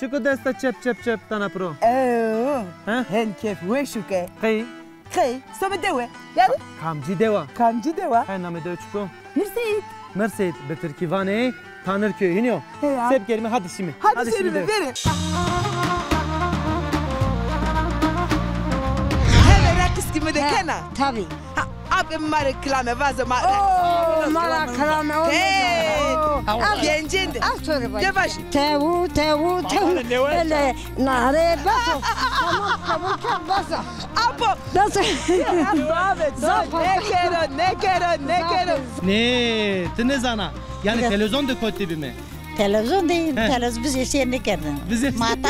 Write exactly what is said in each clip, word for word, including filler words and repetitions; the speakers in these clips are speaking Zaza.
Çiko desta çep çep çep tana piro? Eee, he? Hen kêf weş o ke. Qey? Qey, some dewe. Yanî? Kamcî dewa? Kamcî dewa? He, namê dewe çiko? Mirseyîd. Mirseyîd, bi tirkî vanê Tanirköy, hînî yo? He ya. Se bikerîme, hadi şîme. Hadi şîme, verê. Heve reqis kî mi de kena? Tabî. Ha, apê ma rê kilame vaze ma. Oo, ma ra kilame, o. Hey, gencên de. De vaş. Tewu, tewu, tewu. Ele, nare, bas o. Tamam, kabul kerd, bas o. Apo. Nasıl? Zaf o. Nekero, nekero, nekero. Nê, ti nêzana. Yanî televîzyon de kotî bîme. Televîzyon de, televîzyon biz şey nêkerdin. Biz şey. Mata.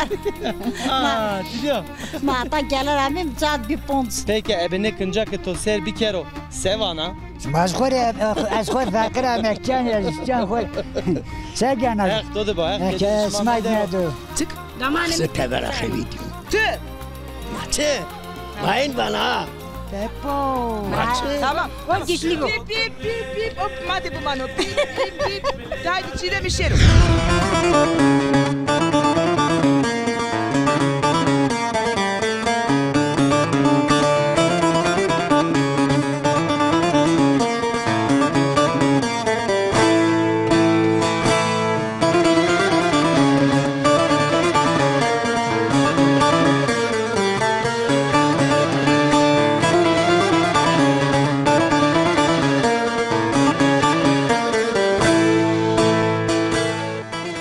Ha, biliyor. Mata gelir amim saat bir pont. Peki, ebe nê kinca ke to ser bikero, se vana? Ma ez xo rê, ez xo feqîr a, mekcan ya, can xo. Se gena? Heq to de ba, heq. Ke sima ne do. Çık. Damanım. Se tevera xevî dîyo. Ti. Ma çi? Ma in vana. Pepo. Ma çi? Tamam. O dişli bu. Pip, pip, pip, pip. Hop, ma de bimano. Pip, pip, pip. Haydi Çiğdem, şêro.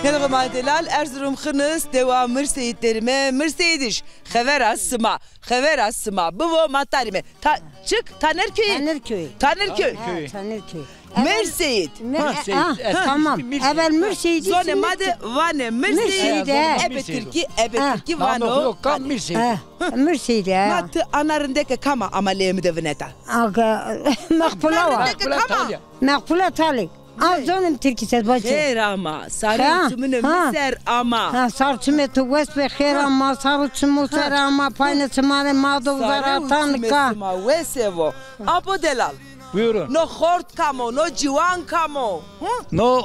Gelê ma delal, Erzurum Xinis, dewa Mirseyîd derime. Mirseyîdiş, xevera sima, xevera sima bivo, ma tarîme. Ta, çik? Tanerköy. Tanerköy. Tanerköy. Ha, Tanerköy. Mirseyîd. Mirseyîd. Ha, tamam. Evel Mirseyîd. Zonê ma de vanê Mirseyîd. Mirseyîd, he. Ebe tirkî, ebe tirkî vano. Mirseyîd. Mirseyîd, he. Ma ti ana rindeke kam a ama leyê mi de vineta? Aga, Meqpula wa. Meqpula Talî. A, zonim tirkî se, bacı. Xêr ama, sarê û çimûnê mi ser ama. Ha, sar çimê tu wes be, xêr ama, sar û çimû ser ama, paynê çimanê ma do zaratan ka. Sima wes vo. Apo delal. Buyurun. No xort kam o, no ciwan kam o? Hı? No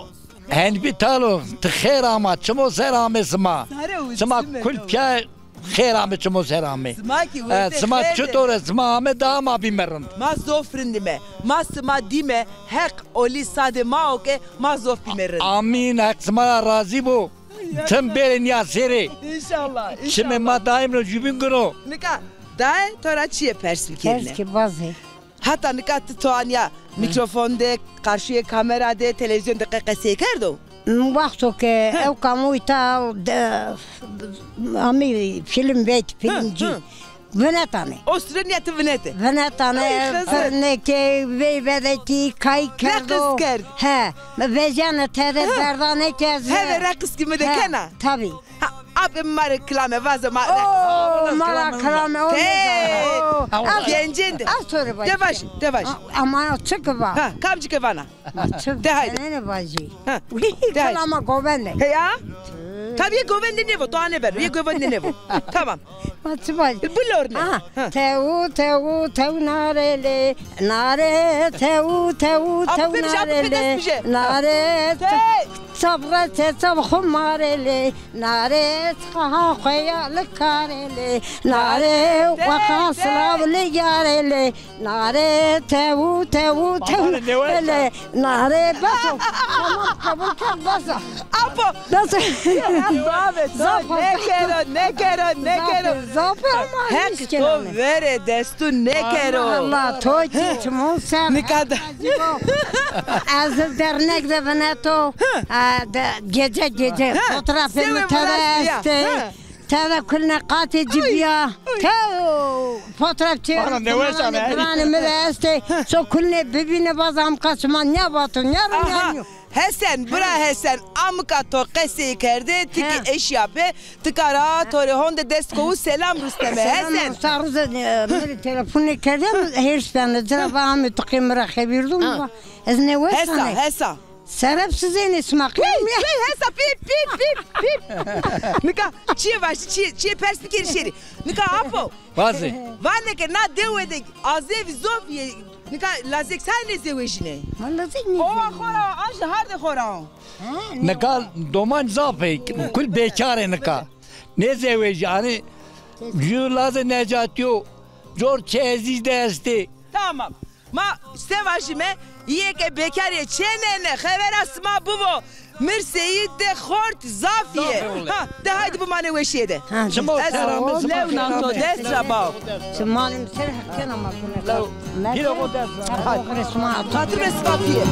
henbî talo, ti xêr ama, çimo ser amê sima. Sima kul pîya xêr amê, çimo ser amê. Sima kî wextê xêr de. Sima çitor e, sima ame daha ma bîme rind. Ma zof rind îme. Ma sima dîme, Heq olî sadê ma o ke ma zof bîme rind. Amîn, Heq sima ra razî bo. Tim bêrê nîya serê. Înşallah, înşallah. Çimê ma daîm ro jubîn gino. Nika, daye to ra çîyê pers bikerîne. Pers kî bazê. Hata nika ti to anîya mîkrofon de, qarşîyê kamera de, televîzyon de qe qesey kerdo? Wexto ke ew kamoy ta de, amî fîlm veyt, fîlmcî. Vinetanê. O sure nîya ti vinete? Vinetanê, pirnekê, veyvedekî, kay kerdo. Reqis kerd. He, mi vejyane tede berdanê ke ez. Heve reqis kî mi de kena? Tabî. Ha, apê ma rê kilame vaze ma. Oo, ma ra kilame, o. Hey, gencên de. De vaş, de vaş. Ama çik va? Ha, kamcî ke vana. De haydi. Nene vajî. Ha, de haydi. Kilama govende. Heya? Tabî govende nêvo, to ane ver. Yê govende nêvo. Tamam. Ma çi vajî? Bilorne. Aha. Tewu, tewu, tew narê lê. Nare, tewu, tewu, tew narê lê. Nare, çap re çap xo marê lê. Nare, çiqa ha xo ya li karê lê. Nare, weqa silav li yarê lê. Nare, tewu, tewu, tewu. Ele, nare, bes o. Tamam, kabul kerd, bes o. Apo. Nasıl? Bavê to, nekero, nekero, nekero. Zaf, zaf ama. Heq to verê destû nekero. Allah, to çi çimon ser. Nika da. Ez dernek de vineto. Gece gece fotoğrafımı tede estê. Tede kulne qatê ci bîya. Tew, fotoğraf çêrî, giranê mi de estê. So kulne bibîne, baz amka sima nîya vato, nîya ro nîya nîyo. Hesen, bira Hesen, amka to qesey kerde, ti kî eşya pê, tika ra to rê honde dest kowu selam rusteme. Hesen. Sa ruze, e, mi rê telefon nêkerde, hêrs bende, ci ra va amê tu qê mi ra xebîr do mi va. Ez nêwesanê. Hesa, hesa. Sereb sizênê sima qîyamîya. Hey, hey, hesa, pîp, pîp, pîp, pîp. Nika çiyê vaş, çiyê, çiyê pers bikerî şêrî. Nika apo. Vazê. Vanê ke na dewe de azêvî zof yê. Nika lazek saye nêzewejînê? Ma lazek nêzewejînê. Owa xora, an jî hardê xora. Nika domanc zaf ê, kul bêkar ê nika. Nêzewejî, yanî jû lazê Necatî yo, cor çi ezîz de estê. Tamam. Ma se vajîme, yê ke bekarî çênene, xevera sima bibo, Mir Seyîd de xort zaf yê. Zaf yê. Ha, de haydi bimanê weşîye de. Ha, çimo ez selamê sima lew nato dest ra bao. Çi malê mi ser kena ma kune. Lew, pîrê xo dest ra. Haydi. Xatir ve sima pîyê.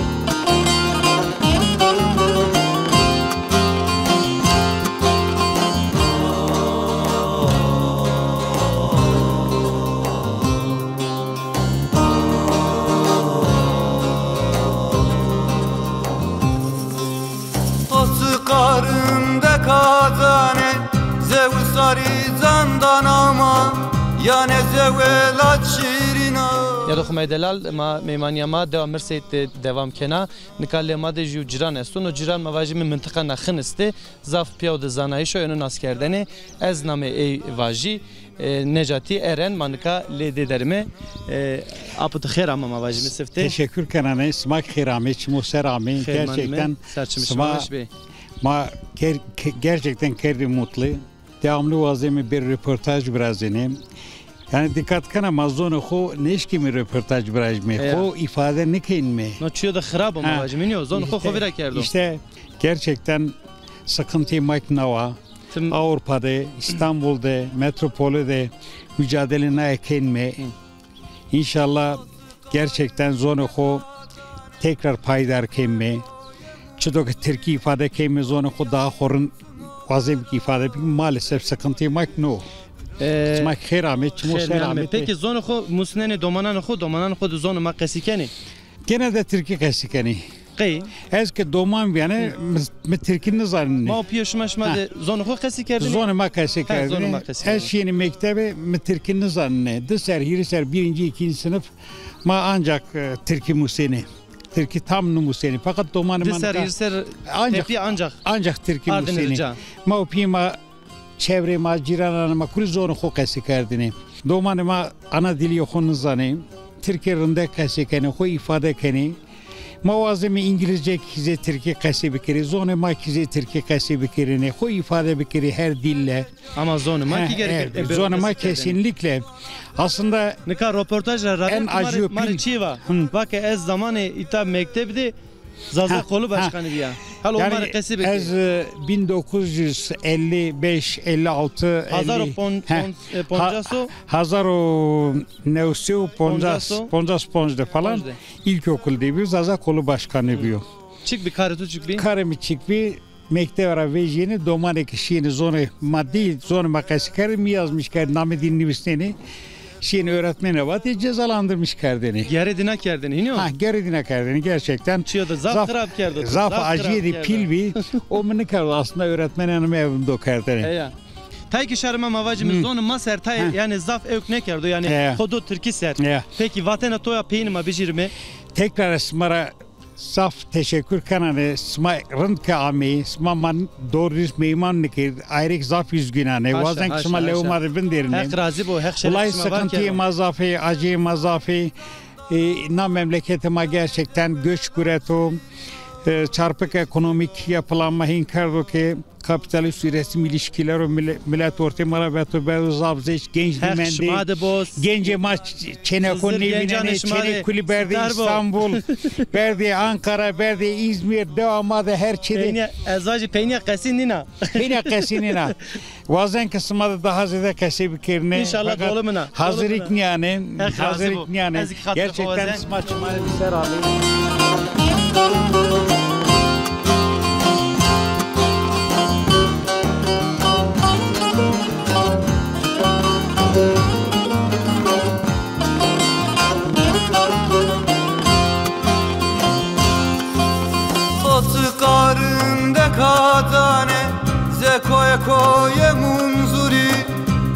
Qasî qarindeka canê, zewi sarî candan ama, yanê zewe la şîrîn a. Yado xo may delal, ma meymanîya ma dewa Mir Seyîd de dewam kena. Nika lê ma de jû cîran esto. No cîran ma vajîme mintiqa na xin estê. Zaf pîyaw de zanayîş o, eno naskerdene. Ez namê ey vajî, e, Necatî Eren, ma nika lê dê derime. E, apo ti xêr ama ma vajîme sifte. Teşekkür kenane, sima kî xêr amê, çimo ser amê. Xêr manime, gerçekten ser çimê şima sima weş bê. Ma ger-, ke-, gerçekten kerdî mutlu. Devamlı wazeme bir röportaj virazenê. Yanî dîqat kena ma zonê xo nêşkîme röportaj virajîme, xo îfade nêkenîme. No çîyo de xirab o ma vajîme, nîyo? Zonê xo xo vîra kerdo. İşte gerçekten sıkıntı ma kî nawa. Tim- Avrupa de, İstanbul de, metropolî de mücadele naye kenîme. Hı. İnşallah gerçekten zonê xo tekrar payîdar kenîme. Çito ke tirkî îfade kenîme, zonê xo daha xo rind wazeme ke îfade bikenîme. Maalesef sıkıntı ma kî no. E, sima kî xêr amê, çimo ser amê. Peki zonê xo musnenê domananê xo, domananê xo de zonê ma qesî kenê? Gene de tirkî qesî kenê. Qey? Ez ke doman bîyane, mi, mi tirkî nizanînê. Ma û pîyê şima, şima de zonê xo qesî kerdêne? Zonê ma qesî kerdêne. Ha, zonê ma qesî kerdêne. Ez şîyêne mektebe, mi tirkî nizanînê. Di ser, hîrê ser, birinci, ikinci sınıf ma ancak, e, tirkî musênê. Tirkî tam nimusênê. Fakat domanê ma nika ancak, ancak tirkî musênê. Di ser, hîrê ser tepîya ancak tirkî musênê. Ma û pîyê ma çevrê ma, cîrananê ma kulî zonê xo qesî kerdêne. Domanê ma ana dilîyê xo nizanê. Tirkî rindek qesê kenê, xo îfade kenê. Ma wazeme îngilizce kî zê tirkî qesê bikerê, zonê ma kî zê tirkî qesê bikerêne, xo îfade bikerê her dille. Ama zonê ma kî gerek, e, zonê ma kesinlikle. Aslında nika roportaj ra ravêr ma rê çî va. Va ke ez zamanê îta mekteb de Zaza Kolu Başkanı bîya. Halo ma rê qesî bike. Ez, e, bin dokuz yüz elli beş, elli altı, hezar û pon-, pon-, e, poncas o? Hezar û new sey û poncas, poncas ponc de falan ilkokul de bîyo, Zaza Kolu Başkanı bîyo. Çik bî, karê to çik bî? Karê mi çik bî, mektebe ra vejîyêne, domanê ke şîyêne zonê ma dî, zonê ma qesî kerdêne, mi yazmış kerd, namê dî nivîsnêne. Şîyêne öğretmenî ra vatê cezalandırmış kerdêne. Gerê dîna kerdêne, hînî yo? Ha, gerê dîna kerdêne, gerçekten. Çîyo de zaf xirab kerdo. Zaf acîyê de pîl bî. O mi nikerdo aslında öğretmenî mi ew rind o kerdêne. Heya. Tayê ke şarê ma, ma vajîme zonê ma ser tayê, yanî zaf ewk nêkerdo, yanî xo do tirkî ser. Peki vatena to ya peyînî ma bijîrîme. Tekrar sima ra zaf teşekkür kenane, sima rind ke ameyî, sima ma doğru dürüst meyman nikerd, ayrık zaf üzgünane. Haşa, haşa, haşa. Wazen ke sima lewê ma de vinderîne. Heq razî bo, Heq şerefê şima var kero. Wulay sıkıntıyê ma zaf ê, aciyê ma zaf ê. E, na memleketê ma gerçekten göç gureto. E, çarpık ekonomik yapılanma hîn kerdo ke kapitalist üretim ilişkileri mile-, millet ortê ma ra veto, berdo zaf zêç, genç nêmendê. Heq şima de bo. Gencê ma ç-, çêneko nêvînenê, çênê kulî berdê Îstanbul, berdê Ankara, berdê Îzmîr, dewa ma de her çi de. Peynîya, ez vajî peynîya qesî nîna. Peynîya qesî nîna. Wazen ke sima de daha zêde qesey bikerîne. Înşallah, dolu mina. Hazirîk nîyane. Hazirîk nîyane. Gerçekten sima çimanê mi ser amê. Qasî qarindeka canê, ze koye koye Munzurî,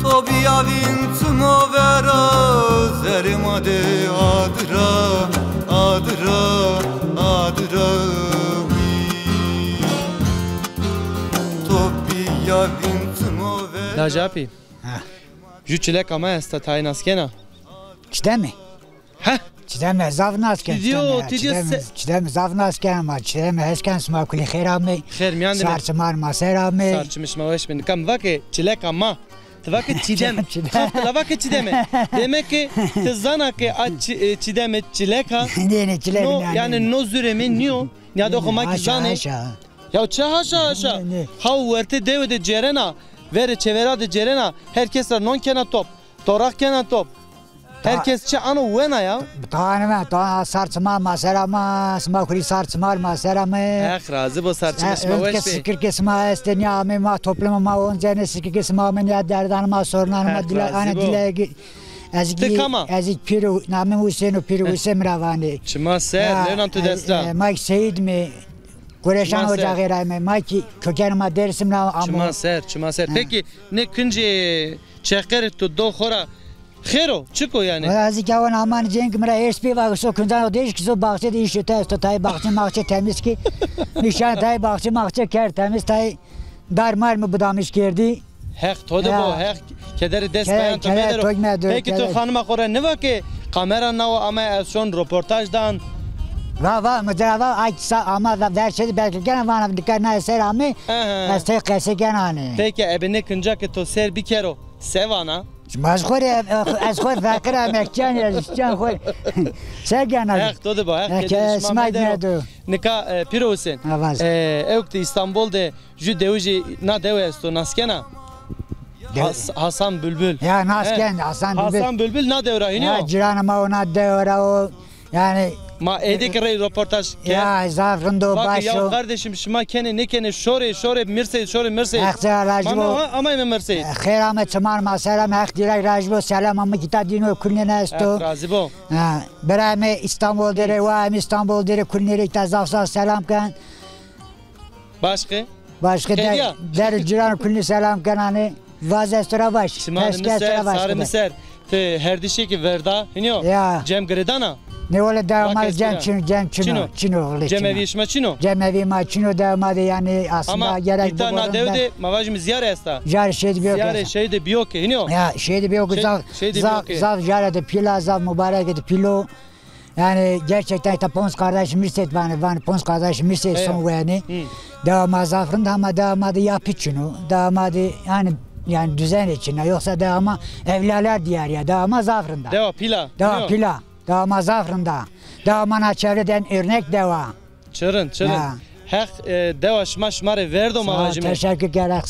to bîya vînd çimo vera, zerê ma de adira, adira, adira wî. To bîya vînd çimo vera. Lajê apî. Ha. Jû çileka ma esta, tayê nas kena? Çi demê? Heh. Çideme zaf nas ken, Çideme, Çideme, Çideme zaf nas ken ama Çideme hes ken, sima kulî xêr amê. Xêr mîyan de me. Sar çimar ma ser amê. Sar çimê şima weş bê. Nika mi va ke çileka ma. Ti va ke Çideme. Çideme. Xalq ti la va ke Çideme. Demek ke ti zana ke a Çi-, e, Çideme çileka. Nê, nê, çilek. No, yanî no zurê mi nîyo. Nîyadoxê ma kî zanê. Haşa. Ya çi haşa haşa? Nê, nê. Haw wertê dewe de cêrena, verê çêvera de cêrena, her kes ra non kena top, toraq kena top. Her kes çi ano wena ya. Tanime, ta sar çimar ma ser ama, sima kulî sar çimar ma ser amê. Heq razî bo, sar çimê şima weş bê. Sikirkê sima estê, nîya amê ma, toplumê ma oncene, sikirkê sima amê, nîya derdan ma, sornan ma, dile, ana dile. Ez kî, ez kî pîro, namê mi Husên o, pîro Husên mi ra vanê. Çima ser, lewnan tu dest ra. E, ma kî seyîd mi. Gureşan ocaxê ra me, ma kî köken ma Dêrsim ra ama. Çima ser, çima ser. Peki, nê kincê çeqerê tu do xo ra xêr o, çik o yanî? Wela ez kî awan aman cênk mi ra êrş pê va so kincan o dêş kî so baxçe de îşê te esto, tayê baxçe maxçe temîz kî. Nîşan tayê baxçe maxçe kerd temîz, tayê dar mar mi bidamiş kerdî. Heq to de bo, Heq kederê dest payan to medero. Peki to xanima xo ra niva ke kamera nawo ama ez şon roportaj dan? Va, va, mi dira va, ay kîsa ama da ver şey belki gene vana dikkat na ser amê, ez tey qese gene anê. Peki ebe nê kinca ke to ser bikero, se vana? Ma ez xo rê, ez xo feqîr am, ez çend, ez çend xo. Se gene. Heq to de bo, Heq kederê şima medero. Nika, e, Pîro Husên, e, ewk de Îstanbul de Ju dewijî na dewe esto, nas kena? Has-, Hasan Bülbül. Ya, nas ken, Hasan Bülbül. Hasan Bülbül na dewe ra hînî yo? Ya, cîranê ma o na dewe ra o. Yanî ma êdî kî rey roportaj kerd. Ya, zaf rind o, baş o. Ya kardeşim, şima kenê nêkenê şorê, şorê mirseyî, şorê mirseyî. Heq ci ra razî bo. Ama, ama eme mirseyî. Xêr ame, çimar ma ser ame, Heq direk razî bo. Selam ame, kita dîno kulnê ne esto. Heq razî bo. Ha, bira ame Îstanbul de rê, wa ame Îstanbul de rê, kulnê rê kita zaf zaf selam ken. Başqe? Başqe de, der û cîran kulî selam kenanê. Vaz esto ra vaş. Çimanê mi ser, sarê mi ser. Ti herdişê kî verda, hînî yo? Ya. Cem girêdana? Nê wele dewa ma cem çin, cem çin o, çin o wele. Cemevîyê şima çin o? Cemevîyê ma çin o, dewa ma de yanî aslında gerek. Ama îta na dew de ma vajîme zîyare esta. Zîyare şehîd bîyo ke. Zîyare şehîdê bîyo ke, hînî yo? Ya, şehîdê bîyo ke zaf, zaf, zaf zîyare de pîl a, zaf mubarek de pîl o. Yanî gerçekten îta ponc kardeş mirsêd vanê, vanê ponc kardeş mirsêd son wenê. Dewa ma zaf rind ama dewa ma de yapı çin o. Dewa ma de yanî, yanî düzenê çin a. Yoksa dewa ma evlalar diyar ya. Dewa ma zaf rind a. Dewa pîl a. Dewa pîl a. Dewa ma zaf rind a. Dewa ma na çevre de en örnek dewa. Çi rind, çi rind. Heq, e, dewa şima şima rê verdo ma vajîme. Teşekkür ker, Heq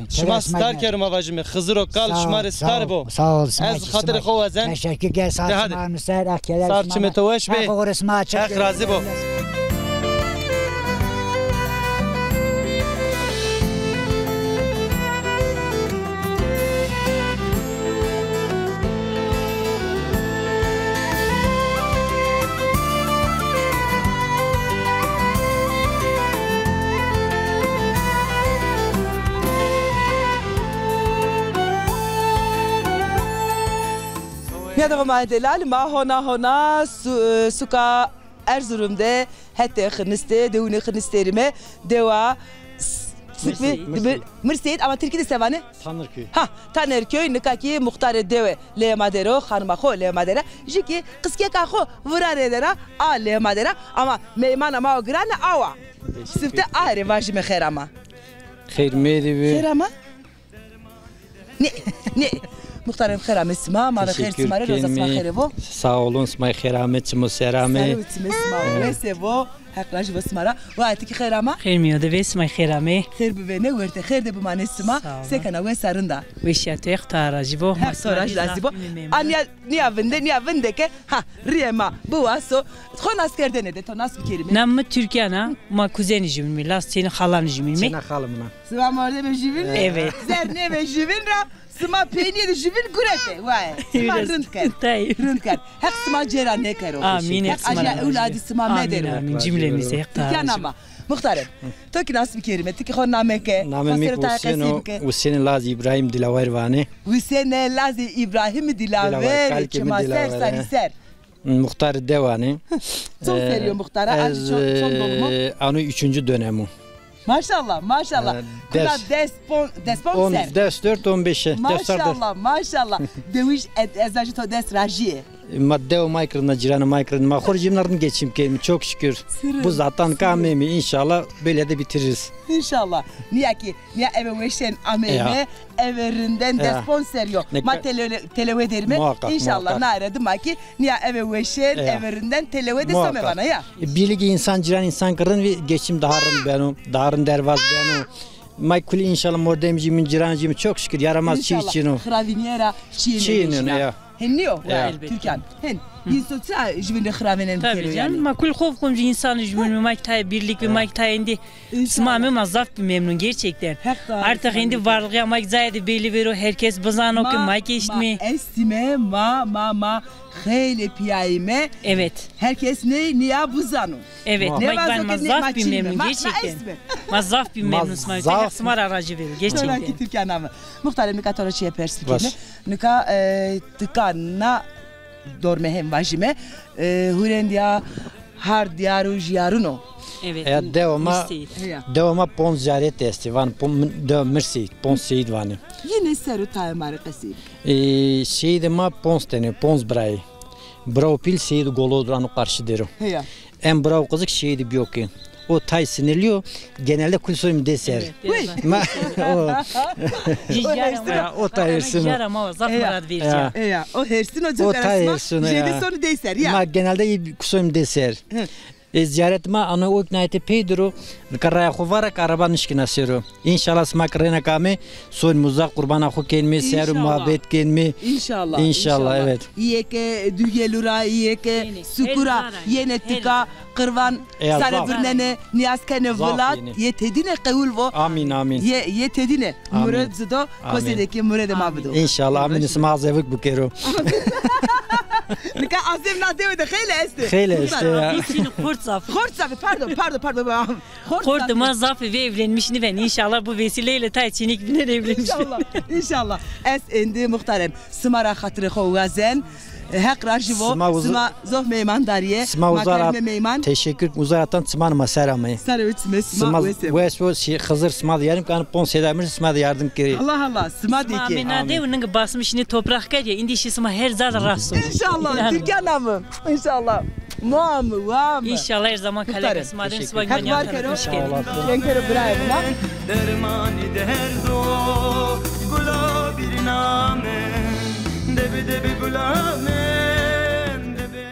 şima star kero ma vajîme. Xiziro kal şima rê star bo. Sağ ol, sağ ol. Ez xatirê xo wazen. Teşekkür ker, sar şima mi ser, Heq keder şima. Sar çimê to weş bê. Heq oxirê şima açık. Heq razî bo. Nîyadoxê ma delal, ma hona hona su-, suka Erzurum de hetê Xinistê, dewunê Xinistê rîme, dewa s-, sikmi, Mirseyîd. Mir-, Mirseyîd, ama tirkî de se vanê? Tanerköy. Ha, Tanerköy, nika kî muxtarê dewe leyê ma der o, xanima xo leyê ma der a. Jû kî qiskeka xo vira rê der a, a leyê ma der a. Ama meymana ma o girane awa. Sifte a rê vajîme xêr ama. Xêr mêrî bi. Xêr ama? Nê, nê. Muxtarê mi xêr amê sima, ma rê xêr sima rê, roza sima xêrê bo. Sağ olun, sima xêr amê, çimo ser amê. Sare û çimê sima wes bo, Heq rajî bo sima ra. Wa ti kî xêr ama? Xêr mîyo de bê, sima xêr amê. Xêr bivêne, werte xêr de bimanê sima. Sağ olun. Se kena, wes a, rind a? Weşîya to, Heq to rajî bo. Heq to rajî bo. Anîya Nîya vinde, nîya vinde ke, ha, rîyê ma biwaso. Xo naskerdene de, to nas bikerîme. Nam mi Türkan a, ma kuzenî jûbînîme, laz çênî xalanî jûbînîme. Çêna xalê min a. Sima mordemê jûbîn? Evet. Zernê ve jûbîn ra, sima peynîye de jûbîn gurete, waye. Sima rind kerd. Rind kerd. Heq sima cêra nêkero. Amîn. Heq aciya ewladî sima medero. Amîn, amîn. Cumlemize Heq to rajî bo. Muxtarê, to kî nas bikerîme, ti kî xo name ke. Namê mi Husên o, Husênê Lazê Îbrahîm Dilawer vanê. Husênê Lazê Îbrahîm Dilawer, çima ser, sarî ser. Muxtarê dewanê. Çond serrî yo muxtar a? Ez, çond, çond dolimo? E, ano üçüncü dönemo. Maşallah, maşallah. E, kula des, des pon-, des ponc ser. Des dört, on beşe. Maşallah, maşallah. Dewij ez, ez vajî to dest rajî yê. Ma dew may kirina, cîranê may kirina. Ma xo rê jî rind geçim keymi, çok şükür. Bu zaten kamemi, inşallah böyle de bitiririz. İnşallah. Niya ki, niya eve weşen ameyme, eve rinden dest pon ser yo. Ma tele-, telewe derime. Muhakkak, inşallah, muhakkak. Nare de ma ki, niya eve weşen, eve rinden telewe de some vana ya. E, birlik insan, cîran insan kirin ve geçim daha rind beno, daha rind derbaz beno. Ma kulî inşallah mordemcî min, cîrancî min, çok şükür, yaramaz çî çîno. Xiravinîye ra çî nêşna. Ya. Henî yo, Türkan. Hen. Înso ça jübîn rê xiravênen. Tabii canım, ma kul xof komcî insan jübîn, ma ki tayê birlik ve ma ki tayê êndî. Sima me ma zaf bî memnun gerçekten. Artık êndî varlığı ma ki cayê de belli vero, herkes bizano ki ma ki eşitme. Estime, ma, ma, ma xeylê pîyayîme. Evet. Herkes ney niya bizano. Evet, ma ki ma zaf bî memnun gerçekten. Ma zaf bî memnun sima. Sima ra racî verî gerçekten. Sonrakî Türkan name. Muxtarê, nika to ra çîye pers bikerîme. Nika, e, tika na dorme hem vajîme. E, hurendîya hard dîyar û jîyarûn o. Evet. Ya, dewa ma, dewa ma ponc zîyaret estî. Van pon-, dewa Mir Seyîd, ponc Seyîd vanê. Yine ser û tayê ma rê qesey. E, Seyîdê ma ponc tenê, ponc birayê. Bira û pîl Seyîd Golo dano qarşî der o. Heya. En bira û qizik Seyîd bîyo ki. O tay sinirlî yo, genelde kul soy mi dê ser. Evet, evet. Ma, o, o tay hêrsino. Cîyara ma zaf murad verî. Ya, o hêrsino, o tay hêrsino ya. Jêde sonu dê ser ya. Ma genelde kul soy mi dê ser. E, zîyaret ma ano o îknayetê pey der o. Nika raya xo vara ki araba nişkîna ser o. Înşallah sima ki rêna ki amê, sonî muza qurbana xo kenmê, ser û muhabbet kenmê. Înşallah. Înşallah, evet. Îyê ke Dugelu ra, îyê ke Suku ra, yenê tika, qirvan, sare virnenê, nîyaz kenê vilat, yê tedîne qewul vo. Amîn, amîn. Yê, yê tedîne. Mured ci do, kosê de ki muredê ma bido. Înşallah, amîn, sima zevik bikero. Nika azem na dewe de xeylê estê. Xeylê estê ya. Xort zaf. Xort zaf, pardon, pardon, pardon. Xortê ma zafê vê evlenmiş nîben. Înşallah bu vesîleyle tay çênîk bînen evlenmiş. Înşallah, înşallah. Ez êndî muxtarem. Sima ra xatirê xo wazen. Heq rajî vo. Sima zof meyman darîye. Sima uza ra teşekkür, uza ra tan çimanê ma ser ameyê. Sare û çimê sima wes bo. Wes bo, Xizir sima de yardım kan, pon seda mir sima de yardım kerî. Allah Allah, sima de ki. Amîn. Ame na dew ning basmış nê toprak kerdîye. Îndî şî sima her ca de rast o. Înşallah, Türkan amî. Înşallah. Ma mi, wa mi. Înşallah her zaman kalek sima de, sima. Heq bar kero. Ken kero birayê ma. Dermanî derdo gula bir name, debi debi gula me, debi.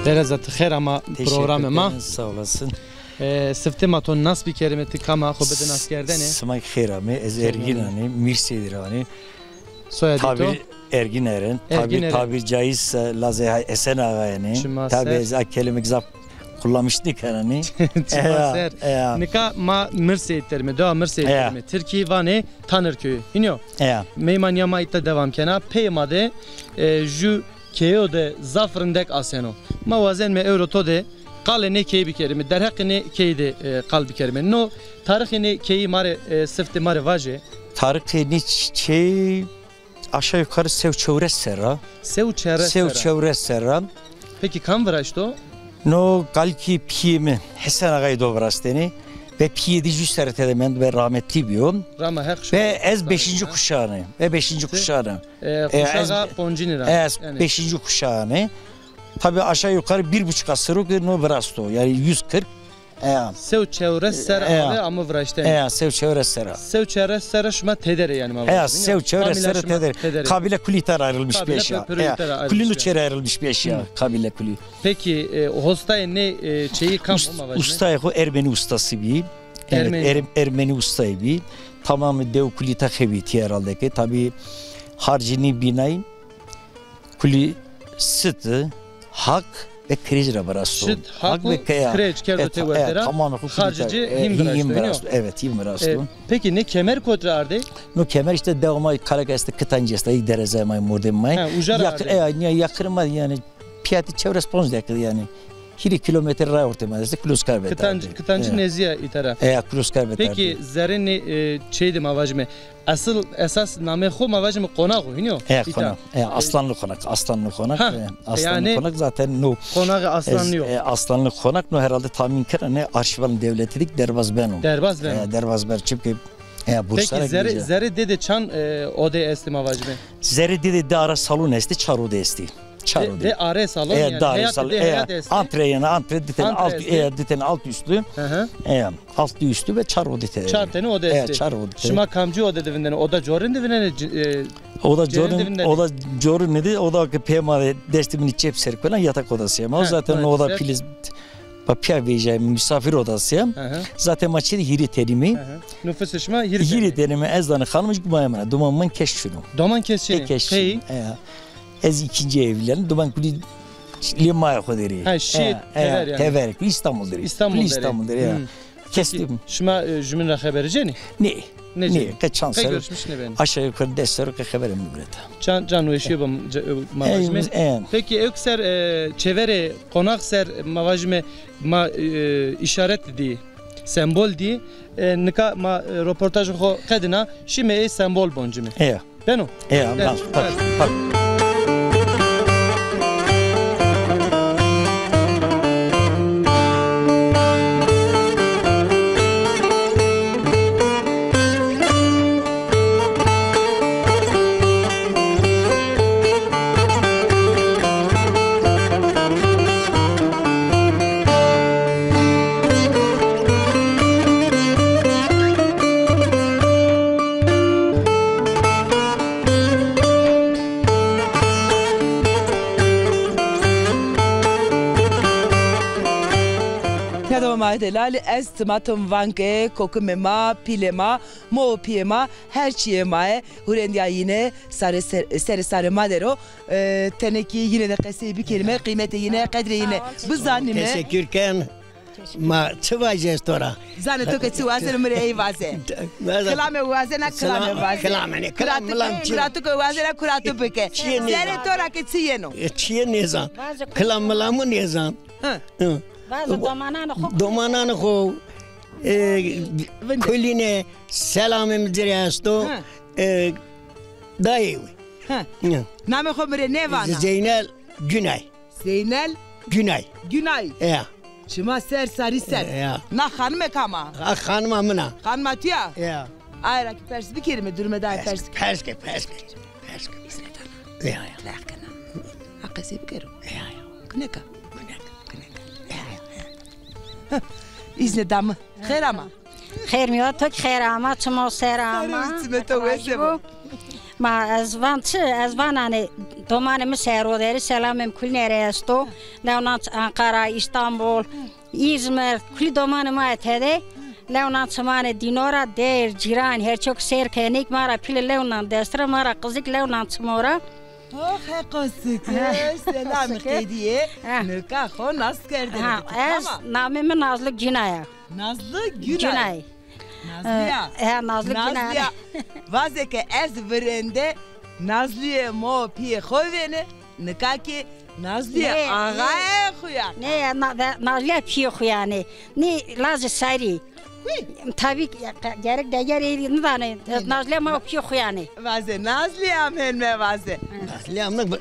Dera za, ti xêr ama programê ma. Teşekkür ederim, sağ olasın. E, siftê ma to nas bikerime, ti kam a, xo bide naskerdene. Sima xêr amê, ez Ergîn anî, Mîrsêdî ra anî. Soyadê to? Tabir Ergin Eren. Ergin Eren. Tabir, tabir caizse lazê Esen Ağa yanî. Çima ser. Tabi ez a kelimek zaf kullanmış nêkena nî. Çima ser. Nika ma Mirsêyîd derime, dewa Mirsêyîd derime. Tirkî vanê Tanır Köyü. Hînî yo? Meymanîya ma îta devam kena. Peyê ma de, e, ju keyo de zaf rindek aseno. Ma wazenme ewro to de qalê nê keyî bikerîme, derheqê nê keyî de, e, qal bikerîme. No tarixê nê keyî ma rê, e, siftê ma rê vaje. Tarixê nê ç-, keyî aşağı yukarı sew çewres serra. Sew çewres serra. Sew çewres serra. Peki kam viraşto? No kalkî pîyê mi Hesen Ağayî do viraştenî. Ve pîyê de jû serre tede mend ve rahmetlî bîyo. Rama Heq şima. Ve ez beşinci kuşağını. Ve beşinci kuşağını. E, e, kuşağa poncînî ra. Ez beşinci kuşağını. Tabii aşağı yukarı bir buçuk asır o ki no virasto. Yani yüz kırk. E. Sew çewres serre ame viraştene. E, sew çewres serre. Sew çewres serre şima tede rê yani ma vajî. E, sew çewres serre tede rê. Kabile kulî tar ayrılmış bir şey. Kulî no çere ayrılmış bir şey. Kabile kulî. Peki, e, hostayê nê, e, çeyî kam o ma vajîme? Ustayê xo Ermenî ustası bî. Evet, Ermenî ustayê bî. Tamamı dew kulî ta xebîtî herhalde ki. Tabii harcini binayı kulî siti, hak ve kirêc ra virasto. Siti, hak ve kirêc kerdo tewr der a. Tamamı xo kulî ta, harcı hîm virasto. Evet, hîm virasto. E, peki nê kemer kotî ra ardê? No kemer işte devamı Karakas de Kitancî esta, derezayê ma, mordemê ma. Ha, uca ra ardê. E, ya, yakırê ma yani. Pîya de çewres ponc deqîqe yanî. Hîrê kîlometre ray ortê ma de estê, Kiloskar ve. Kitancî, Kitancî nêzdîya îta ra. E, Kiloskar ve. Peki zerê nê, e, çeyî de ma vajîme. Asıl esas namê xo ma vajîme Qonax o, hînî yo? E, Qonax. E, Aslanlı Konak, Aslanlı Konak. Ha, e, Aslanlı Konak zaten no. Qonaxê Aslanlı yo. E, Aslanlı Konak no herhalde tahmin kena ne arşivalin devleti dik derbaz beno. Derbaz beno. E, derbaz beno. Çünkü E, Bursa. Peki zerê, zerê dê de çan, e, odê estê ma vajîme? Zerê dê de di ara salon estê, çar odê estê. Çar odê. Dê are salon, e, yani dare heyat, salon, dê heyat estê. Antre yani, antre di tane alt, e, di tane alt üstlü. Hı hı. E, altlı üstlü ve çar odê te. Çar tane odê estê. E, çar odê te. Şima kamcî odê de vindene? Oda corin de vindene, e, oda corin, oda corin de, oda ki pê ma de destê mi çep ser kena yatak odası ya. Ma zaten oda pîl Ma pîya vejîyayîme, misafir odası ya. Hı hı. Zaten ma çi de hîrê tenîme. Hı hı. Nufusê şima hîrê tenîme. Hîrê tenîme, ez danê xanimê jî, domanê min a. Domanê min kes çin o. Doman kes çin ê? Kes çin ê. E, ez ikinci evlendim. Doman kulî lê maya xo der ê. Ha, şîyê tever yanî. Tever, kulî İstanbul der ê. İstanbul der ê. Kulî İstanbul der ê, ya. Hı. Kes çin. Şima, e, jumîn ra xebere cênê? Nê. Nê, qe çand serr o. Qe görüşmüş nêbenê. Aşağı yukarı des serr o qe xeberê mi gureta. Çand, çand weşîye bam, e, ma vajîme. Peki, ewk ser, e, çeverê Qonax ser, ma vajîme, ma, e, îşaret dî, sembol dî. E, nika ma, e, roportajê xo qedîna, şîme ey sembol boncîme. Eya. Beno? E, ya, bas, bas, bas. Ya do ma delalî, ez timatom van ke kokimê ma, pîlê ma, mo û pîyê ma, her çîyê ma yê, hurendîya yîne, sarê ser-, serê sarê ma der o. E, tenê kî yîne de qesey bikerîme, qîmetê yîne, qedrê yîne bizanîme. Teşekkür ken. Ma çi vajî ez to ra? Zanê to ke çi wazeno mi rê ey vaze. Kilame wazena, kilame vaze. Kilame ne, kilam milam çi? Kura to ke wazena, kura to bike. Zerê to ra ke çi yeno? E, çîyê nêzan. Kilam milamû nêzan. Hı. Vaze domananê xo. Domananê xo. E, kulîne, selamê mi ci rê esto. Hı. E, dayê wi. Hı. Namê xo mi rê nêvana. Zeynel Günay. Zeynel Günay. Günay. Ya. Şima ser sarî ser. Ya. Na xanime kam a? Ha, xanima min a. Xanima tu ya? Ya. Aye ra kî pers bikerîme, durumê daye pers. Pers ke, pers ke. Pers ke. Îzne dana. Ya, ya. Laf kena. Ha, qesey bikero. Ya, ya. Kuneka. Kuneka. Kuneka. Ya, ya. Îzne dame. Xêr ama. Xêr mi wa, to kî xêr ama, çimo ser ama. Sare û çimê to wese bo. Ma ez van çi, ez van hanê domanê mi ser o der ê, selamê mi kulîne rê esto. Lew nan Ankara, İstanbul, İzmir, kulî domanê ma yê tede. Lew nan çimanê dîno ra, dêr, cîran, her çîyo kî seyr kenê kî ma ra pîlê lew nan dest ra, ma ra qizî kî lew nan çimo ra. Ox, heqo sike, selamî qedîyê, nika xo nas kerdêne. Ha, ez namê mi Nazlı Günay a. Nazlı Günay. Günay. Nazlîya. E, he, Nazlı Günay. Nazlîya. Vaze ke ez virende Nazlîyê mo pîyê xo vêne, nika kî Nazlîya axayê xo ya. Nê, na-, ve-, Nazlîya pîyê xo yanê. Nê, lazê sarî. Tabii ki, ya, gerek deger êrî nidane. Nazlîya ma pîyê xo yanê. Vaze, Nazlîya mên me vaze. Nazlîya mên me.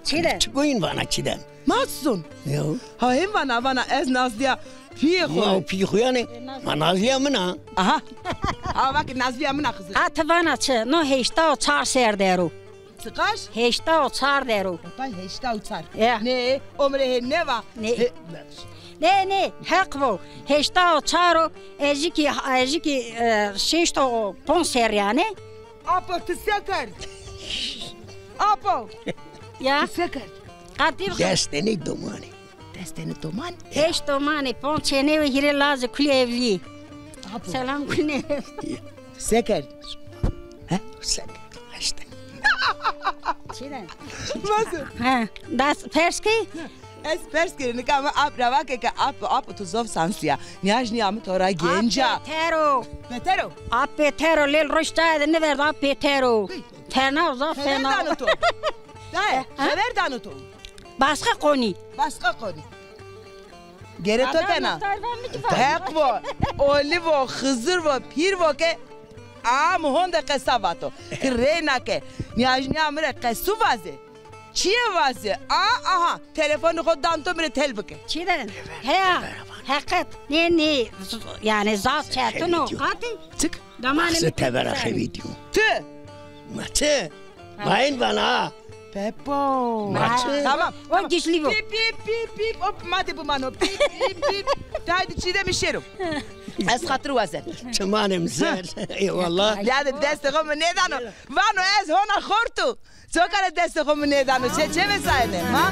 Çi de? Çi goyun vana çi de? Matsun. Yo. Ha, hem vana, vana ez Nazlîya Pîyê xo. Ma o pîyê xo yanî, ma Nazlîya min a. Aha. Ha, vake Nazlîya min a Xizir. A ti vana çi? No heşta û çar ser der o. Çiqaş? Heşta û çar der o. Vay, heşta û çar. Ya. Nê, omrê hê nêva. Nê. He- Nê, nê, heq bo. Heşta û çar o, ez kî, ez kî, e, şeşta û ponc ser yanî. Apo, ti se kerd? Apo. Ya. Ti se kerd? Qatî. Dest tenê domanî. Dest tenê doman? Heşt domanî, ponc çênê ve hîrê lazê kulî evlî. Apo. Selam kulî. Se kerd? He? Se kerd. Îşte. Çî de? Nasıl? He, das pers kî? Ez pers kerî, nika mi ap ra vake ke ap, ap tu zof sansî ya. Nîyaj nîya mi to ra genc a. Ap beter o. Beter o? Ap beter o, lêl roş cayê de nêverdo, ap beter o. Kıy. Fena o, zaf fena o. Xever dano to. Daye, ha? Xever dano to. Basqa qonî. Basqa qonî. Gere to kena. Heq vo, olî vo, Xizir vo, pîr vo ke a mi honde qesa vato. Ti reyna ke nîyajnîya mi rê qesû vaze. Çîyê vaze? A, aha, telefonê xo dan to mi rê tel bike. Çî de? Heya, heqet. Nê, nê, z-, yanî zaf çetin o. Qatî? Çik? Damanê mi tevera xevî dîyo. Ti? Ma çi? Ma hên vana. Pepo. Ma çi? Tamam. O güçlü bu. Pip, pip, pip, pip. Hop, ma de bimano. Pip, pip, pip. Haydi Çiğdem, şêro. Ez xatir wazen. Çimanê mi ser. Eyvallah. Ya de destê xo mi nêdano. Vano ez hona xortu. Coka ra destê xo mi nêdano. Çe, çe vêsayene? Ma?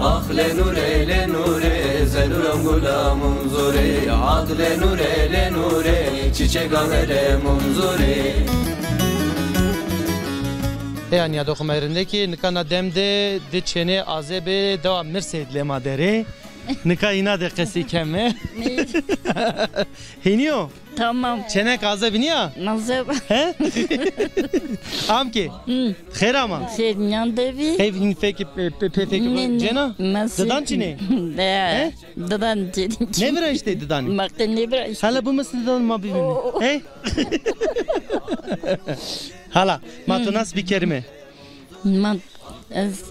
Ax le nure, le nure, ze nuram gulam unzure. Ax le nure, le nure, çiçek avere munzure. Heya nîyadoxê ma rindekî, nika na dem de di çênê azebê dewa Mirsêd lê ma der ê. Nika îna de qesî keme. Hênî yo? Tamam. Çênek azebî nîya? Azeb. He? Am ki? Hı. Xêr ama? Xêr nîyan de bî. Heyv hîn fekî, pe-, pe-, pe-, fekî cêna? Didan çinê? De. He? Didan çinê. Nêviraştê didanî? Ma qe nêviraştê. Hala bimisnî didan ma bivînî. O. He? Hala, ma to nas bikerîme. Ma ez...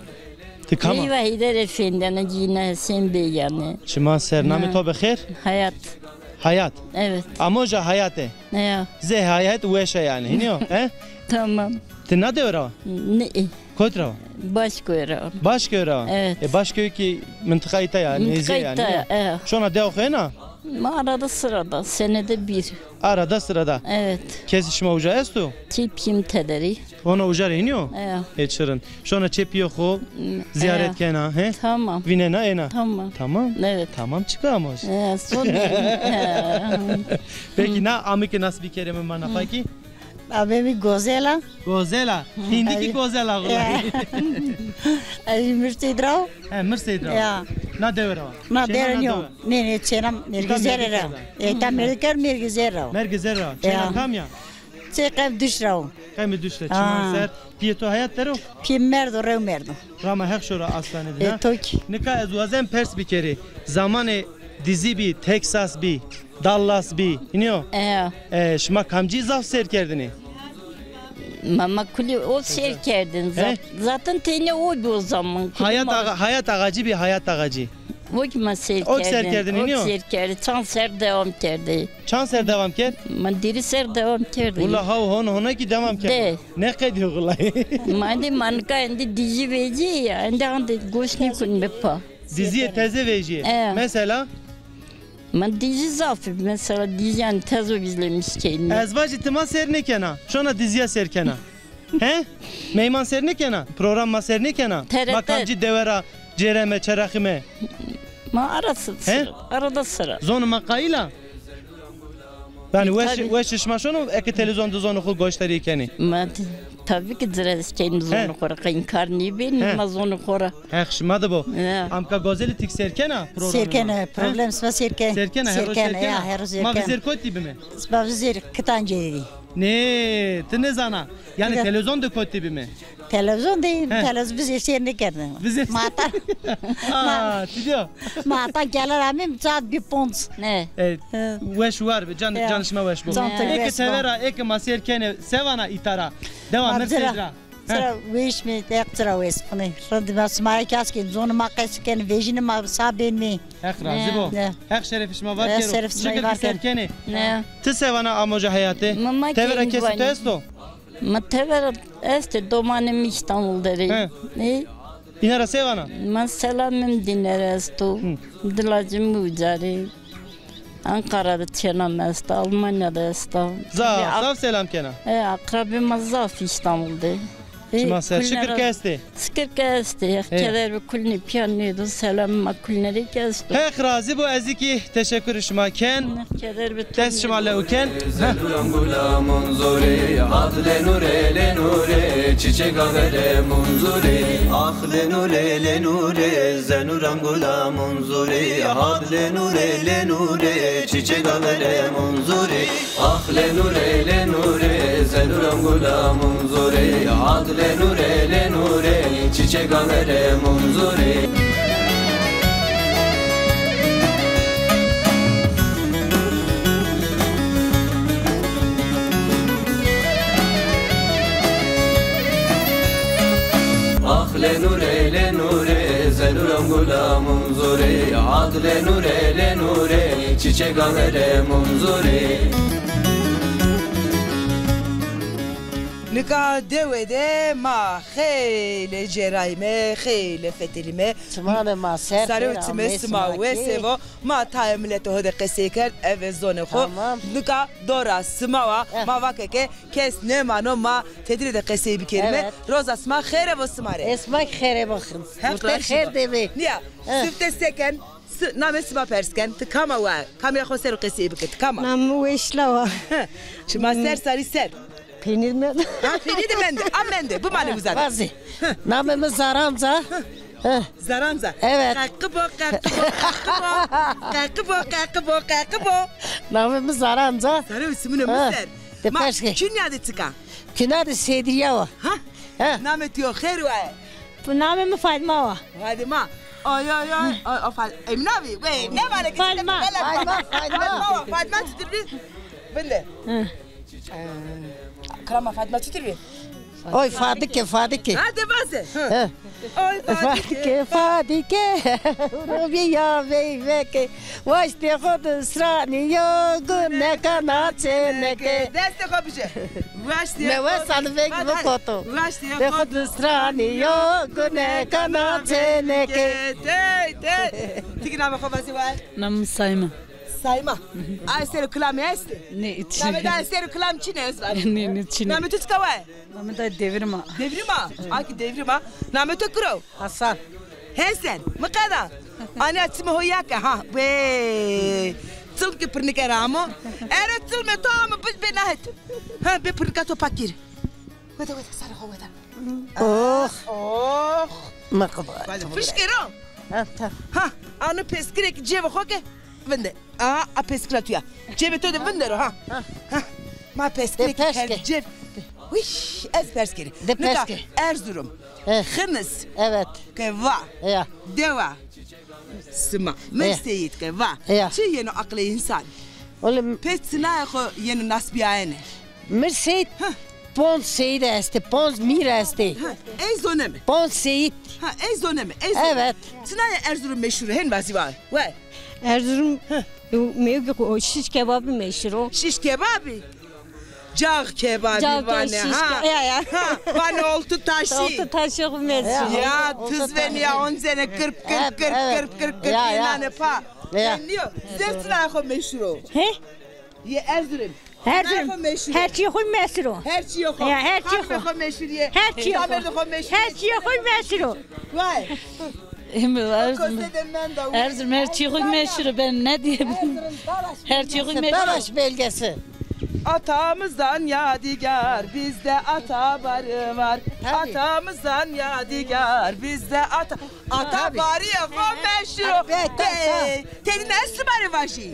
Ti kam a? Eyva Heyder Efendi, ana cîna Hesen Bey yanî. Şima ser, namê to bi xêr? Hayat. Hayat. Evet. Amoja Hayate. Ya. Zê Hayat weş a yanî. Hînî yo? He? Tamam. Ti na dewe ra wa? Ne? Kot ra wa? Başköy ra wa. Başköy ra wa? Evet. E, Başköy kî mintiqa îta ya, nêzî yanî. Mintiqa îta ya, e. Şona dewa xo ena? Ma arada sırada, senede bir. Arada sırada. Evet. Kesê şima uca esto? Çê pîyê mi tederî. Hona uca rê hînî yo? Evet. E, çirin. Şona çê pîyê xo zîyaret kena, he? Tamam. Vînena ena. Tamam. Tamam. Evet. Tamam, çika ama. E, son. Peki, na amike nas bikerîme ma na pay kî? Abê mi Gozela. Gozela. Hindikî Gozela xo. Ya. Ez Mirsêd ra. He, Mirsêd ra. Ya. Na dewe ra wa? Na dewe nîyo. Nê, nê, çêna Mêrgizerê ra. E, ta Mêrgizerê ra. Mêrgizerê ra. Çêna kam ya? Çê qem duşt ra o. Qemê duşt ra. Çiman ser. Pîyê to heyat der o? Pîyê merdo, rew merdo. Rama Heq şora astanê de. E, to kî. Nika ez wazen pers bikerî. Zamanê dizî bî, Texas bî, Dallas bî. Hînî yo? E. E, şima kamcî zaf sêr kerdinî? Ma, ma kulî o sêr kerdin. He? Zat-, zaten tenya o bî o zaman. Kulî Hayat ma Ağa-, Hayat Ağacı bî, Hayat Ağacı. O kî ma sêr kerdin. O kî sêr kerdin, hînî yo? O kî sêr kerdin. Çand ser devam kerdî. Çand ser devam kerd? Ma dîrî ser devam kerdî. Ula haw hon hona kî devam kerd. De. Ne qedîyo gulay? Ma endî ma nika endî dizî vecî ya. Endî ande goş nêkunîme pa. Dizîyê teze vejîyê. E. Mesela? Ma dizî zaf, mesela dizîyan tezo izlemiş keyîme. Ez vajî ti ma sêr nêkena. Şona dizîya sêr kena. He? Meyman sêr nêkena? Program ma sêr nêkena? T R T. Ma kamcî dewe ra cêreme, çerexîme? Ma ara sı-, sıra, arada sıra. Zonê ma qayîl a? Yanî weş, weşê şima şono eke televîzyon de zonê xo goşdarîye kenê? Ma t-, tabii ki ci ra ez keyîme zonê xo ra. Qe înkar nêbenî ma zonê xo ra. Heq şima de bo. Ya. Amka Gozelî ti kî sêr kena program? Sêr kena, problem sima sêr kena. Sêr kena, her roj sêr kena. Ya, her roj sêr kena. Ma vizêr kotî bîme? Sima vizêr Kitancê de bî. Nê, ti nêzana. Yanî televîzyon de kotî bîme? Televîzyon de, televîzyon biz eşêr nêkerdin. Biz eşêr. Mata. Aa, ti diyo. Mata geler amim saat bir pont. Ne? E, weş war be, can, can şima weş bo. Eke tevera, eke ma sêr kenê, se vana îta ra. Dewa, mi sêr ra. Çira weş mi, tek çira weş. Rind ma sima kes kên, zonê ma qesî kên, vejînê ma sa bên mi. Heq razî bo. Heq şerefê şima var kero. Şikir ki ser kenê. Ti se vana amoja heyatê? Tevera kesê to esto? Ma tevera estê, domanê mi Îstanbul der ê. Îne ra se vana? Ma selamê mi dîne ra esto. Dilacê mi uca rê. Anqara de çêna mi esta, Almanya de esta. Zaf, zaf selam kena. E, akrabê ma zaf Îstanbul de. Şima ser, şikir ki estê. Şikir ki estê. Keder bi kulnî pîya nêdo, selam ma kulnî rê ki esto. Heq razî bo, ez kî teşekkür şima ken. Keder bi. Dest şima lew ken. Zenuran gula munzurî, had lenure lenure, çiçek avere munzurî. Ah lenure lenure, zenuran gula munzurî, had lenure lenure, çiçek avere munzurî. Ah lenure lenure, zenuran gula munzurî, had lenure lenure, çiçek avere munzurî. Ah lenure lenure, zenuran gula munzurî, had lenure lenure, çiçek avere munzurî. Nika dewe de ma xeylê cêrayîme, xeylê fetelîme. Çimanê ma ser. Sarê û çimê sima wes vo. Ma tayê miletê ho de qesey kerd, eve zonê xo. Tamam. Nika dora sima wa, ma vake ke kes nêmano, ma tedîre de qesey bikerîme. Evet. Roza sima xêre vo sima rê. Esma ki xêre vo. Heq razî bo. Xêr de bê. Nîya, sifte se ken, namê sima pers ken, ti kam a wa, kamîya xo ser o qesey bike, ti kam a? Namê mi Weşla wa. Şima ser sarî ser. Peynîr mende. Ha, peynîr de mende. A mende. Bimanê uza de. Vazê. Namê mi Zaranca. Zaranca. Evet. Qeqibo, qeqibo, qeqibo. Qeqibo, qeqibo, qeqibo. Namê mi Zaranca. Sarê û çimûnê mi ser. De pers ke. Künye de çik a? Künye de Seydîya wa. Ha? Namê to xêr waye. Namê mi Fadîma wa. Fadîma. Ay, ay, ay. Ay, ay, Fad-, Emîna bî. Wey, ne var ki? Fadîma. Fadîma, Fadîma. Fadîma wa. Fadîma çitur bî? Vinde. Ee, kilama Fadîma çitur bî? Oy Fadike, Fadike. Hadi vaze. Oy Fadike, Fadike. Rubiya veyveke. Waştê xo di stranî yo, guneka na çêneke. Destê xo bije. Waştê xo. Mewe salvek bikoto. Waştê xo di stranî yo, guneka na çêneke. Tey, tey. Ti kî namê xo vazî wa? Namê mi Sayma. Sayma. Ay ser o kilamî estê? Nê, çi. Namê da ser o kilam çin ê, ez vajî. Nê, nê, çin ê. Namê to çik a waye? Namê da Devrîm a. Devrîm a? A kî Devrîm a. Namê to kuro? Hasan. Hesen. Mi qeda. Anîya çimê ho ya ke ha. Wey. Çilm ki pirnike ra amo. Ero çilmê to amo, biz bê nahet. Ha, bê pirnika to pakir. Wede, wede, sarê xo wede. Oh. Oh. Ma qeda. Fişkero. Ha, ta. Ha, ano peskirê ki cêvê xo ke vinde. A, a peskira tu ya. Cêbê to de vindero ha. Ha. Ma peskirê ki kerd cêb. Wiş, ez pers kerî. Nika Erzurum, Xinis, evet, ke va, dewa sima, Mir Seyîd ke va. Çi yeno aqilê însan? Oğlum. Pê çinayê xo yeno nasbîyayene? Mir Seyîd, ponc seyîd estê, ponc mîr estê. Ha, ey zoneme. Ponc seyîd. Ha, ey zoneme, ey zoneme. Evet. Çinayê Erzurum meşhur hên vazî va. We. Erzurum, mewgî xo, şiş kebabî meşhur o. Şiş kebabî? Cağ kebabî vanê, ha. Ya, ya. Ha, vanê oltu taşî. Oltu taşî xo meşhur. Ya, tiz venî ya, oncenê kirp, kirp, kirp, kirp, kirp, kirp, ya, ya, înanê pa. Ya. Nîyo, zêr çinayê xo meşhur o. He? Yê Erzurum. Erzurum. Her çîyê xo meşhur o. Her çîyê xo. Ya, her çîyê xo. Xanimê xo meşhur yê. Her çîyê xo. Her çîyê xo meşhur o. Vay. Erzurum, Erzurum her çîyê xo meşhur o, ben ne diyeyim? Her çîyê xo meşhur o. Savaş belgesi. Atamızdan yadigar bizde ata barı var. Tabii. Atamızdan yadigar bizde ata. Ata Barî ya xo meşhur o. Te, têdî ne ez sima rê vajî?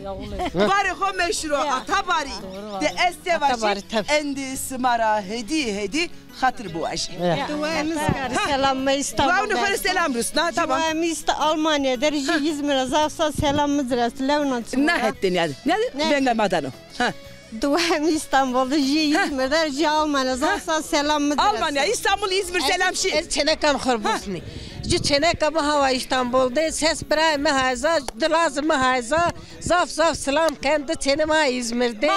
Barê xo meşhur o, Ata Barî. De ez te vajî, endî sima ra hedî hedî xatir biwajî. Duayê mi zî karî selam mi Îstanbul. Duayê mi xo rê selam rusna, tamam. Duayê mi îsta Almanya der jî, Îzmir ra zaf zaf selam mi zî rest. Lewnan çima. Na het de nîyade. Nîyade venga ma dano. Ha. Duayê mi Îstanbul de jî, Îzmir der jî, Almanya zaf zaf selam mi zî rest. Almanya, Îstanbul, Îzmir selam şî. Ez çêneka mi xo rê rusnî. Jû çêneka mi hawa Îstanbul de, ses birayê mi hayza, di lazê mi hayza. Zaf zaf selam ken di çênê ma Îzmir de.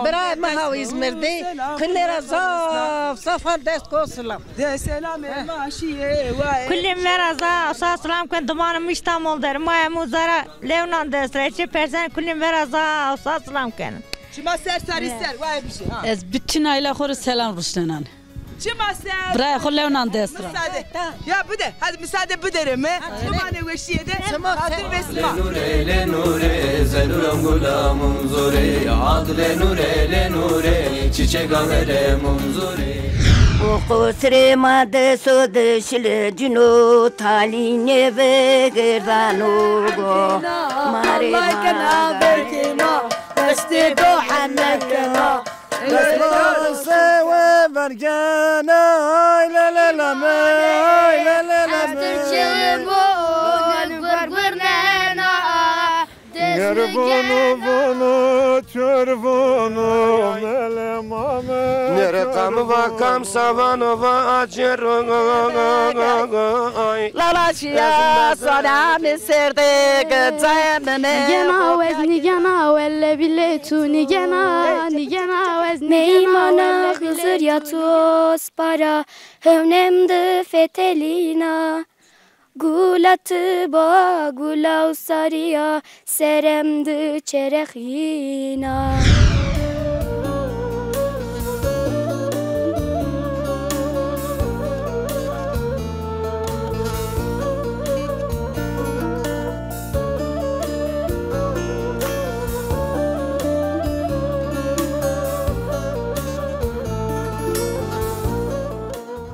Birayê mi haw Îzmir de. Kulî ra zaf zaf han dest ko selam. De selamê ma şîyê waye. Kulî mi vera zaf zaf selam ken dimanê mi Îstanbul der. Maya mi uza ra Lewnan dest ra. Çi persen kulî mi vera zaf zaf selam ken. Şima ser sarî ser waye bişî ha. Ez bütün aîla xo rê selam rusnenan. Çima ser? Birayê xo Lewnan dest ra. Misade. Ya bide, hadi misade biderê mi. Bimanê weşîye de. Hatir ve sima. Lê nûre, lê nûre, zenuram gulam umzurê. Ad lê nûre, lê nûre, çiçek averem umzurê. O qusrê ma de so de şile cino talî nêvegerdano go. Marê ma. Destê do heme kena. Destê sewe vergena, ay le le le me, ay le le le me. Gervono vono, çervono, mele mame. Nere kam va kam savano va acero. Lala şiya sana mi serde gıcayemine. Nigena wez, nigena welle bile tu, nigena, nigena wez, nigena welle bile tu. Meymana Xizir ya tu ospara, hewnem di fetelina. Gula ti ba, gula usarî ya, serem di çerexîna.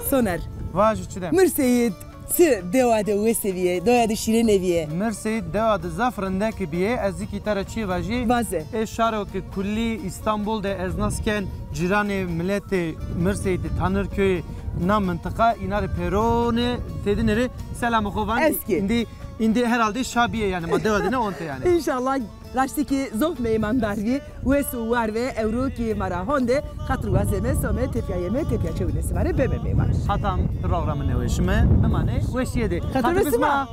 Soner. Vajo Çidem. Mir Seyîd. Çi dewa de wese bîye, dewa de şîrêne bîye? Mirseyîd dewa de zaf rindeke bîye, ez zî kî te ra çîyê vajî. Vaze. Ê şaro ke kulî Îstanbul de ez nas ken, cîranê miletê Mirseyîd de Tanırköy na mintiqa, îna rê pêronê têdîne rê selamê xo van. Eskî. Îndî, îndî herhalde şa bîye yanî, ma dewa de ne onte yanî. Înşallah. Raştî kî zof meymandar bî, wes û war ve, ewro kî ma ra honde, xatir wazeme, some, tepya yeme, tepya çewine sima rê beme meyman. Hata programê newê şime, bimane weşîye de. Xatir ve sima.